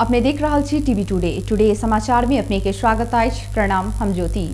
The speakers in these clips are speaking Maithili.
अपने देख रहल छी टीवी टुडे। टुडे समाचार में अपने के स्वागत अछि। प्रणाम, हम ज्योति।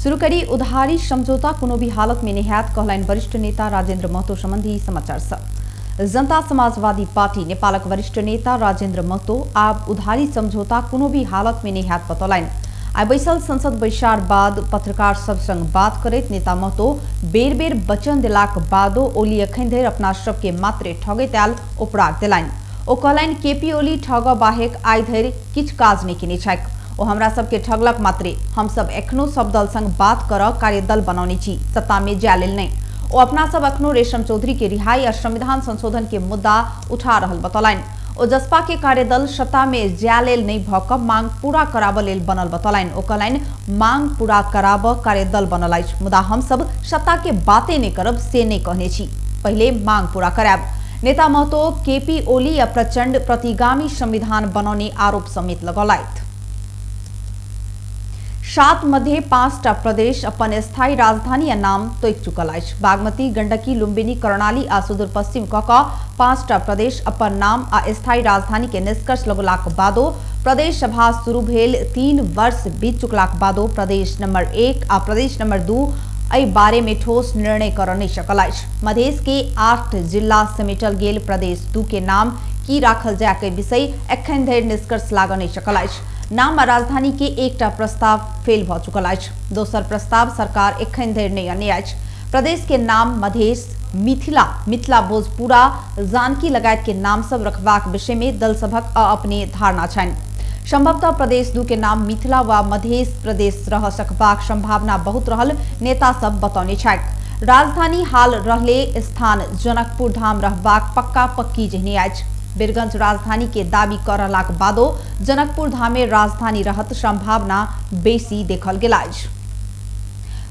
शुरू करी उधारी समझौता कोनो भी हालत में नहीं हैत कहलनि वरिष्ठ नेता राजेंद्र महतो संबंधी समाचार सब। जनता समाजवादी पार्टी नेपालक वरिष्ठ नेता राजेंद्र महतो आब उधारी समझौता कोनो भी हालत में नहीं हैत बतौलनि। आइ बैसल संसद बैसार बाद पत्रकार सब संग बात करैत नेता महतो बेर बेर वचन देलाक बादो ओली एखन धरि अपना सबके मात्रे ठगैत आयल उपराग देलनि। ओ कहलनि केपी ओली ठग बाहेक आइ धरि किछु काज नहि केने छथि। ओ हमरा सबके ठगलक मात्रे। हम सब एखनो सब दल संग बात कर कार्यदल बनौने छी, सत्ता में जाय लेल नहि। ओ अपना सब एखनो रेशम चौधरी के रिहाई आ संविधान संशोधन के मुद्दा उठा रहल बतौलनि। ओ जसपा के कार्यदल सत्ता में जाय लेल नहि भऽ कऽ मांग पूरा कराबऽ लेल बनल बतौलनि। ओ कहलनि मांग पूरा कराबऽ कार्यदल बनल अछि, मुदा हम सब सत्ता के बाते नहि करब से नहि कहने छी, पहिले मांग पूरा करायब। नेता महतो केपी ओली आ प्रचंड प्रतिगामी संविधान बनौने आरोप समेत लगौलथि। 7 मध्ये 5टा प्रदेश अपन स्थायी राजधानी आ नाम तोकि चुकल अछि। बागमती, गंडकी, लुम्बिनी, कर्णाली आ सुदूर पश्चिम क 5टा प्रदेश अपन नाम आ स्थायी राजधानी के निष्कर्ष लगौलाक बादो प्रदेश सभा शुरू भेल 3 वर्ष बीत चुकलाक बादो प्रदेश नंबर 1 आ प्रदेश नंबर 2 एहि बारे में ठोस निर्णय कर नहीं सकल अछि। मधेश के 8 जिला समेटल गेल प्रदेश 2 के नाम की राखल जाय के विषय एखन धरि निष्कर्ष लागऽ नहीं सकल अछि। नाम आ राजधानी के एकटा प्रस्ताव फेल भऽ चुकल अछि, दोसर प्रस्ताव सरकार एखन धरि नहि अनने अछि। प्रदेश के नाम मधेश, मिथिला, मिथिला भोजपुरा, जानकी लगायत के नाम सब रखबाक विषय में दल सभक अपने धारणा छनि। संभवतः प्रदेश 2 के नाम मिथिला वा मधेश प्रदेश रह सकबाक संभावना बहुत रहल नेता सब बतौने छथि। राजधानी हाल रहले स्थान जनकपुर धाम रहबाक पक्का पक्की जेहने अछि। वीरगंज राजधानी के दावी कर रहलाक बादो जनकपुर धामे राजधानी रहत संभावना बेसी देखल गेल अछि।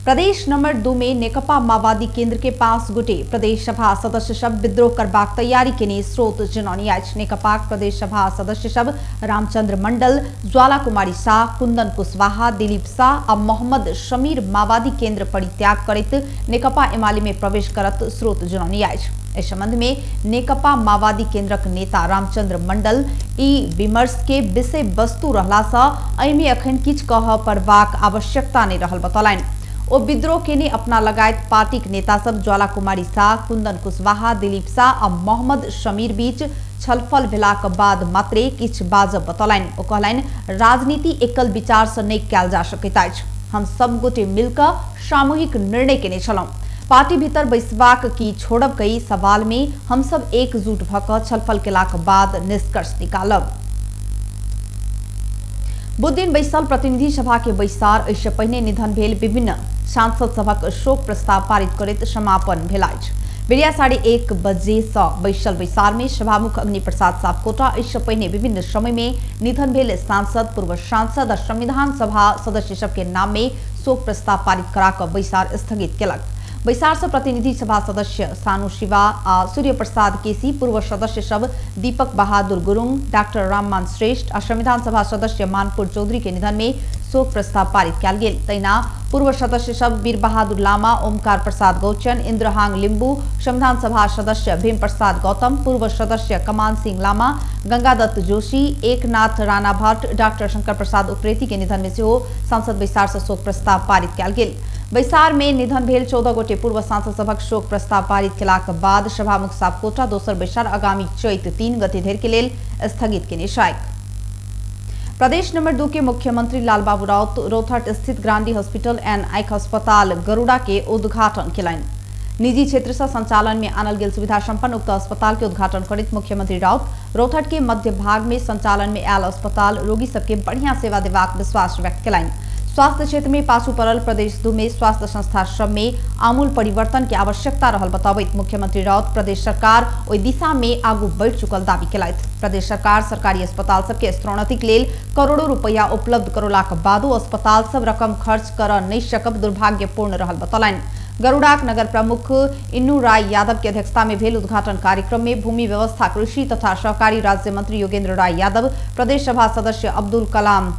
प्रदेश नंबर 2 में नेकपा माओवादी केंद्र के 5 गोटे प्रदेश सभा सदस्य सब विद्रोह करबाक तैयारी केने स्रोत जनौने अछि। नेकपाक प्रदेश सभा सदस्य सब रामचंद्र मंडल, ज्वाला कुमारी शाह, कुंदन कुशवाहा, दिलीप शाह आ मोहम्मद शमीर माओवादी केंद्र परित्याग करैत नेकपा एमाले में प्रवेश करत स्रोत जनौने अछि। एहि संबंध में नेकपा माओवादी केंद्रक नेता रामचंद्र मंडल ई विमर्श के विषय वस्तु रहला सँ एहिमे एखन किछु कहऽ पड़बाक आवश्यकता नहि रहल बतौलनि। ओ विद्रोह केने अपना लगायत पार्टीक नेता सब ज्वाला कुमारी शाह, कुंदन कुशवाहा, दिलीप शाह आ मोहम्मद शमीर बीच छलफल भेलाक बाद मात्रे किछु बाजब बतौलनि। ओ कहलनि राजनीति एकल विचार सँ नहि कयल जा सकैत अछि। हम सब गोटे मिलकऽ सामूहिक निर्णय केने छलहुँ। पार्टी भीतर बैसबाक की छोड़ब कई सवाल में हम सब एकजुट भऽ कऽ छलफल केलाक बाद निष्कर्ष निकालब। बुधदिन बैसल प्रतिनिधि सभा के बैसार एहिसँ पहिने निधन भेल विभिन्न सांसद सभक शोक प्रस्ताव पारित करैत समापन भेल अछि। बेरिया 1:30 बजे सँ बैसल बैसार में सभामुख अग्नि प्रसाद सापकोटा एहिसँ पहिने विभिन्न समय में निधन भेल सांसद, पूर्व सांसद आ संविधान सभा सदस्य सबके नाम में शोक प्रस्ताव पारित करा कऽ बैसार स्थगित केलक। बैसार सँ प्रतिनिधि सभा सदस्य सानु शिवा आ सूर्य प्रसाद केसी, पूर्व सदस्य सब दीपक बहादुर गुरुङ, डाक्टर राममान श्रेष्ठ आ संविधान सभा सदस्य मानपुर चौधरी के निधन में शोक प्रस्ताव पारित कयल गेल। तहिना पूर्व सदस्य सब वीर बहादुर लामा, ओमकार प्रसाद गौचन, इन्द्रहाङ लिम्बू, संविधान सभा सदस्य भीम प्रसाद गौतम, पूर्व सदस्य कमान सिंह लामा, गंगादत्त जोशी, एकनाथ राणा भट्ट, डाक्टर शंकर प्रसाद उप्रेती के निधन में सेहो सांसद बैसार सँ शोक प्रस्ताव पारित कयल गेल। बैसार में निधन भेल 14 गोटे पूर्व सांसद सभक शोक प्रस्ताव पारित केलाक बाद सभामुख सापकोटा दोसर बैसार आगामी चैत 3 गते धरि के लेल स्थगित केने छथि। प्रदेश नंबर 2 के मुख्यमंत्री लालबाबू राउत रौतहट स्थित ग्रांडी हॉस्पिटल एंड आँखि अस्पताल गरुड़ा के उद्घाटन केलनि। निजी क्षेत्र से संचालन में आनल गेल सुविधा संपन्न उक्त अस्पताल के उद्घाटन करैत मुख्यमंत्री राउत रौतहट के मध्य भाग में संचालन में आयल अस्पताल रोगी सबके बढ़िया सेवा देबाक विश्वास व्यक्त केलनि। स्वास्थ्य क्षेत्र में पाछू पड़ल प्रदेश 2 में स्वास्थ्य संस्था सब में आमूल परिवर्तन के आवश्यकता रहल बतबैत मुख्यमंत्री राउत प्रदेश सरकार ओहि दिशा में आगू बढ़ि चुकल दावी केलथि। प्रदेश सरकार सरकारी अस्पताल सबके स्तरोन्नतिक लेल करोड़ों रुपया उपलब्ध करौलाक बादो अस्पताल सब रकम खर्च कर नहीं सकब दुर्भाग्यपूर्ण रहल बतौलनि। गरुड़ाक नगर प्रमुख इन्नू राय यादव के अध्यक्षता में भेल उद्घाटन कार्यक्रम में भूमि व्यवस्था, कृषि तथा सहकारी राज्य मंत्री योगेंद्र राय यादव, प्रदेश सभा सदस्य अब्दुल कलाम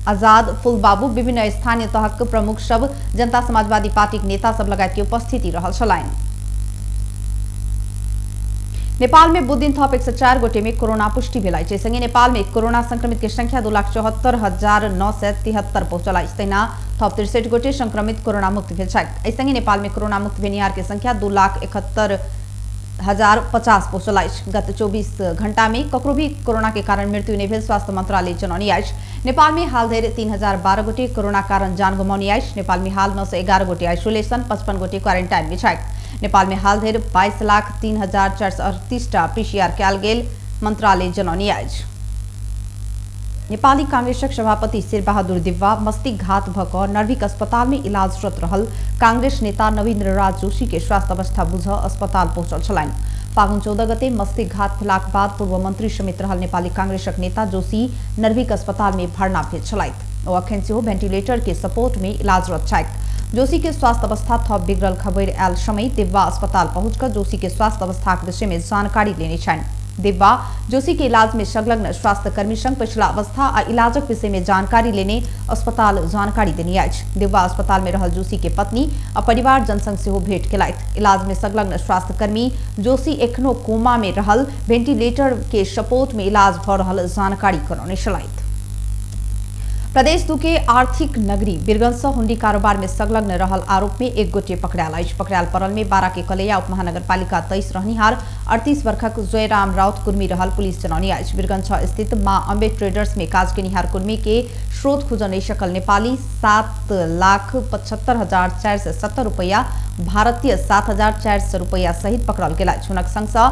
आजाद, फुलबाबू, विभिन्न स्थानीय तहक प्रमुख सब, जनता समाजवादी पार्टी के नेता सब लगायत के उपस्थिति रहल छलनि। नेपाल में बुध दिन थप 104 गोटे में कोरोना पुष्टि भेल अछि। संगे नेपाल में कोरोना संक्रमित के संख्या 2,74,973 पहुंचल अछि। तहिना थप 63 गोटे संक्रमित कोरोना मुक्त भेल छथि। एहि संगे नेपाल में कोरोना मुक्त भेनिहार के संख्या 2,71,050 पहुंचल अछि। गत 24 घंटा में ककरो भी कोरोना के कारण मृत्यु नहीं भेल स्वास्थ्य मंत्रालय जनौनी अछि। नेपाल में हाल धरि 3,012 गोटे कोरोना कारण जान गुमौनी अछि। नेपाल में हाल 911 गोटे आइसोलेशन, 55 गोटे क्वारेंटाइन में छथि। नेपाल में हाल धरि 22,03,438 टा पीसीआर कयल गेल मंत्रालय जनौनी अछि। नेपाली कांग्रेसक सभापति शेरबहादुर देउवा मस्तिष्क घात भ क नर्भिक अस्पताल में इलाजरत रहल कांग्रेस नेता नवीन्द्र राज जोशी के स्वास्थ्य अवस्था बुझ अस्पताल पहुंचल छलनि। फागुन 14 गते मस्तिष्क घात भेलाक बाद पूर्व मंत्री समेत रहल नेपाली कांग्रेसक नेता जोशी नर्भिक अस्पताल में भर्ना भेल छलथि। ओ अखन सेहो वेंटिलेटर के सपोर्ट में इलाजरत छथि। जोशी के स्वास्थ्य अवस्था थप बिगड़ल खबर आयल समय देउवा अस्पताल पहुंचकर जोशी के स्वास्थ्य अवस्था के विषय में जानकारी लेने छनि। देउवा जोशी के इलाज में संलग्न स्वास्थ्यकर्मी संग पिछला अवस्था आ इलाजक विषय में जानकारी लेने अस्पताल जानकारी देने अछि। देउवा अस्पताल में रहल जोशी के पत्नी आ परिवारजन संग सेहो भेंट केलथि। इलाज में संलग्न स्वास्थ्यकर्मी जोशी एखनो कोमा में रहल वेंटिलेटर के सपोर्ट में इलाज भ रहल जानकारी करौने छलथि। प्रदेश 2 के आर्थिक नगरी वीरगंज से हुंडी कारोबार में संलग्न रहल आरोप में एक गोटे पकड़ायल अछि। पकड़ायल पड़ल में 12 के कलैया उपमहानगरपालिका 23 रहनिहार 38 वर्षक जयराम राउत कुर्मी रहल पुलिस जनौनी अछि। वीरगंज 6 स्थित मां अम्बे ट्रेडर्स में काज केनिहार कुर्मी के स्रोत खुजल नहीं सकल नेपाली 7,75,470 रुपया भारतीय 7,400 रुपया सहित पकड़ल गेल अछि। हुनक संग सँ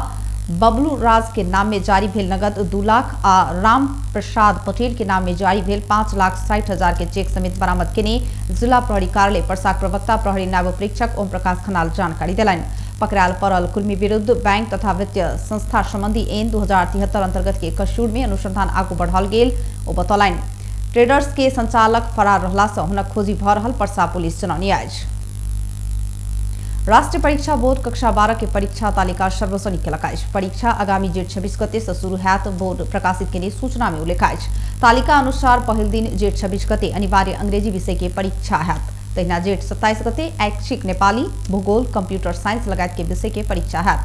बबलू राज के नाम में जारी भेल नगद 2 लाख आ राम प्रसाद पटेल के नाम में जारी भेल 5,60,000 के चेक समेत बरामद केने जिला प्रहरी कार्यालय पर्साक प्रवक्ता प्रहरी नायब प्रेक्षक ओम प्रकाश खनाल जानकारी देलनि। पकड़ायल पड़ल कुर्मी विरुद्ध बैंक तथा वित्तीय संस्था संबंधी एन 2073 अंतर्गत के कसूर में अनुसंधान आगू बढ़ाओल गेल ओ बतौलनि। ट्रेडर्स के संचालक फरार रहला से हुनक खोजी भ रहल पर्सा पुलिस जनौनी अछि। राष्ट्रीय परीक्षा बोर्ड कक्षा 12 के परीक्षा तालिका सार्वजनिक केलक अछि। परीक्षा आगामी जेठ 26 गते से शुरू हैत बोर्ड प्रकाशित केने सूचना में उल्लेख अछि। तालिका अनुसार पहिल दिन जेठ 26 गते अनिवार्य अंग्रेजी विषय के परीक्षा हैत। तहिना जेठ 27 गते ऐच्छिक नेपाली, भूगोल, कंप्यूटर साइंस लगायत के विषय के परीक्षा हैत।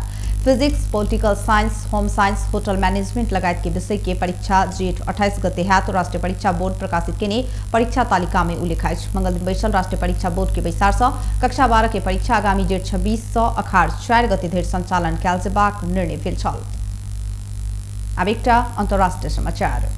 Physics, political science, home science, hotel management लगायत के विषय के परीक्षा जेठ 28 गते हैत। राष्ट्रीय परीक्षा बोर्ड प्रकाशित केने परीक्षा तालिका में उल्लेख अछि। मंगल दिन बैसल राष्ट्रीय परीक्षा बोर्ड के बैसार से कक्षा 12 के परीक्षा आगामी जेठ 26 से अखाड़ 4 गते धरि संचालन कयल जेबाक निर्णय भेल छल। आब एकटा अंतर्राष्ट्रीय समाचार।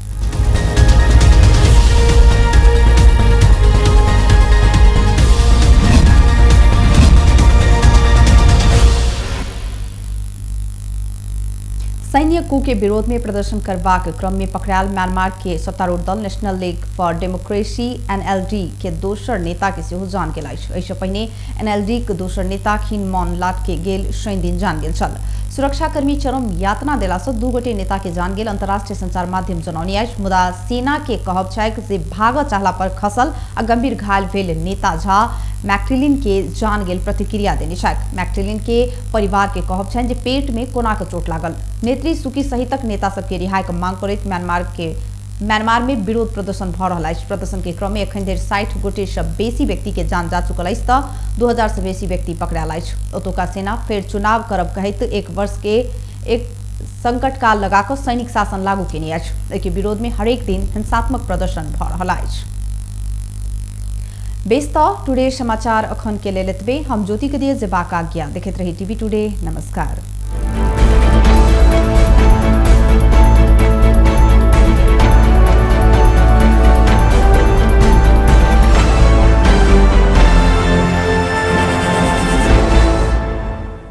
सैन्य कू के विरोध में प्रदर्शन करबाक क्रम में पकड़ायल म्यांमार के सत्तारूढ़ दल national league for democracy NLD के दोसर नेता के सेहो जान गेल अछि। एहिसँ पहिने एनएलडी के दोसर नेता खिन मॉन लाट के गेल शनि दिन जान गेल छल। सुरक्षाकर्मी चरम यातना देला से 2 गोटे नेता के जान गेल अंतर्राष्ट्रीय संचार माध्यम जनौनी अछि। मुदा सेना के कहब छैक जे भागऽ चाहला पर खसल आ गंभीर घायल भेल नेता झा मैक्टिलिन के जान गेल प्रतिक्रिया देने छथि। मैक्टिलिन के परिवार के कहब छनि जे पेट में कोना के चोट लागल। नेत्री सुकी सहितक नेता सबके रिहाई के मांग करैत म्यांमार में विरोध प्रदर्शन भ रहल अछि। प्रदर्शन के क्रम में एखन धरि 60 गोटे से बेसी व्यक्ति के जान जा चुकल अछि त 2000 से बेसी व्यक्ति पकड़ायल अछि। ओतुका सेना फेर चुनाव करब कहैत एक वर्ष के एक संकटकाल लगाकऽ सैनिक शासन लागू केने अछि। एहिके विरोध में हरेक दिन हिंसात्मक प्रदर्शन भ रहल अछि। बेस त टुडे समाचार अखन के लेल एतबे। हम ज्योति के दिए जेबाक आज्ञा। देखैत रही टीवी टुडे। नमस्कार।